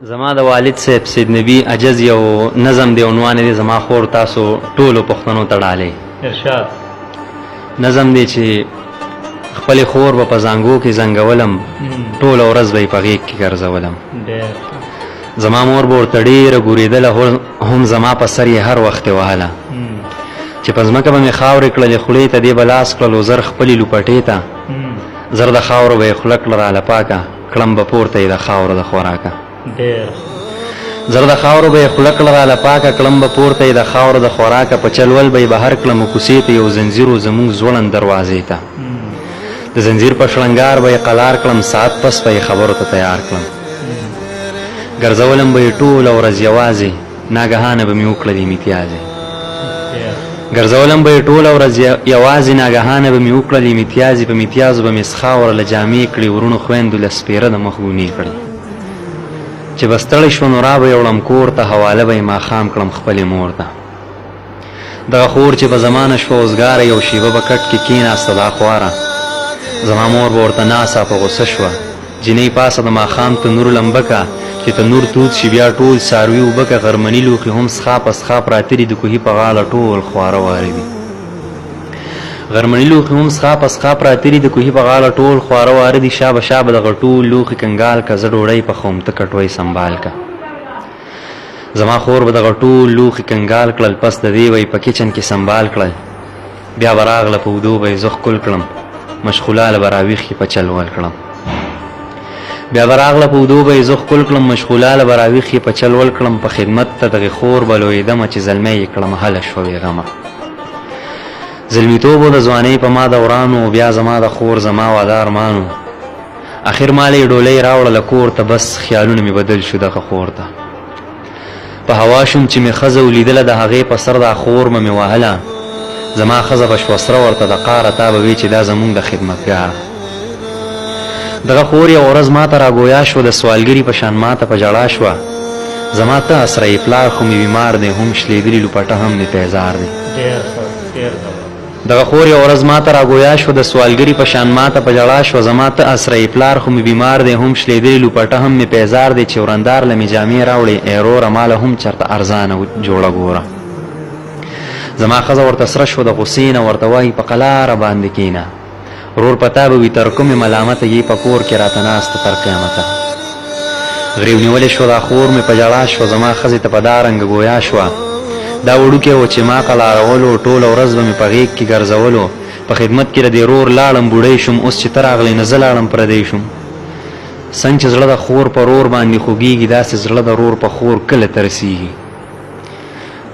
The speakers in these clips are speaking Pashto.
زما د والد صاحب سید نبی عجز یو نظم دی، عنوان دی زما خور تاسو ټولو پښتنو ته ډالۍ. ارشاد. نظم دی چې خپلې خور به په زانګو کې زنګولم، ټوله ورځ به یې په غېږ کې ګرځولم. زما مور به ورته ډېره ګورېدله، هم زما په سر یې هر وخت وهله. چې په ځمکه به مې خاورې کړلې، خولې ته دې به لاس کړلو زر خپلې لوپټې ته، زر د خاورو به یې خوله کړه راله پاکه، کړم به پورته یې د خاورو د خوراکه. زر د خاورو به یې خوله کړه راله پاکه، کړم به پورته یې د خاورو د خوراکه، په چل ول به یې بهر کړم کوڅې ته، یو زنځیر و زموږ ځوړند دروازې ته، د زنځیر په شړنګار به یې قلار کړم، ساعت پس به یې خبرو ته تیار کړم. ګرځولم به یې ټوله ورځ یوازې، ناګهانه به مې وکړلې میتیازې. ګرځولم به یې ټوله ورځ یوازې، ناګهانه به مې وکړلې میتیازې. په میتیازو به مې څخاوره له جامې کړې، وروڼو خویندو له سپېره د مخ ګونې کړې. چې به ستړی شوه نو را به یې وړم کور ته، حواله به یې ماښام کړم خپلې مور ته. دغه خور چې به زما نه شوه وزګاره، یو شېبه به کټ کې کېناسته دا خواره، زما مور به ورته ناڅاپه غوسه شوه، جینۍ پاسه د ماښام تنور لمبه که، چې تنور تود شي بیا ټول څاروي اوبه که. غرمني لوښي هم څښا په څښا پراته دي، د کوهي په غاړه ټول خواره واره دي. غرمني لوښي هم څښا په څښا پراته دي، د کوهي په غاړه ټول خواره واره دي. شابه شابه دغه ټول لوښي کنګال که، زه ډوډۍ پخوم ته کټوۍ سنبال که. زما خور به دغه ټول لوښي کنګال کړل، پس د دې به یې په کچن کې سنبال کړل. بیا به راغله په اودو به یې زه ښکل کړم، مشغولاله به راویښ یې په چل ول کړم. بیا به راغله په اودو به یې زه ښکل کړم، مشغولاله به راویښ یې په چل ول کړم. په خدمت ته دغې خور به لویېدمه، چې زلمی یې کړم هله شوه بېغمه. زلمیتوب و د ځوانۍ په ما دوران و، بیا زما د خور زما واده ارمان و. اخر ما له یې ډولۍ راوړله کور ته، بس خیالونه مې بدل شو دغه خور ته. په هوا شوم چې مې ښځه ولیدله، د هغې په سر دا خور به مې وهله. زما ښځه به شوه سره ورته د قاره، تا به وې چې دا زمونږ د خدمتګاره. دغه خور یوه ورځ ماته راګویا شوه، د سوالګري په شان ماته په ژړا شوه. زما ته اسره یې، پلار خو مې بیمار دی، هم شلېدلي لوپټه هم مې پیزار دی. دغه خور یوه ورځ ماته راګویا شوه، د سوالګري په شان ماته په ژړا شوه. زما ته اسره یې، پلار خو مې بیمار دی، هم شلېدلې لوپټه هم مې پیزار دی. چې ورندار له مې جامې راوړې، ای روره ماله هم چرته ارزانه جوړه ګوره. زما ښځه ورته سره شوه د غصې نه، ورته وایي په قلاره باندې کښېنه، ورور په تا به وي تر کومې ملامته، یې په کور کې راته ناسته تر قیامته. غریو نیولې شوه دا خور مې په ژړا شوه، زما ښځې ته په دا رنګ ګویا شوه. دا وړوکی و چې ما قلارولو، ټوله ورځ به مې په غېږ کې ګرځولو. په خدمت کې د دې رور لاړم بوډۍ شوم، اوس چې ته راغلې نو زه لاړم پردی شوم. څنګه چې زړه د خور په رور باندې خوږېږي، داسې زړه د رور په خور کله ترسېږي.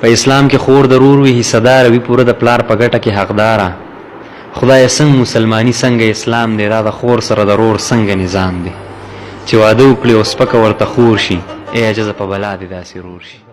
په اسلام کې خور د رور وي حصه داره وي، پوره د پلار په ګټه کې حقداره. خدایه څنګه مسلماني څنګه اسلام دی، دا د خور سره د رور څنګه نظام دی. چې واده وکړي او سپکه ورته خور شي، ای عجزه په بلا دې داسې رور شي.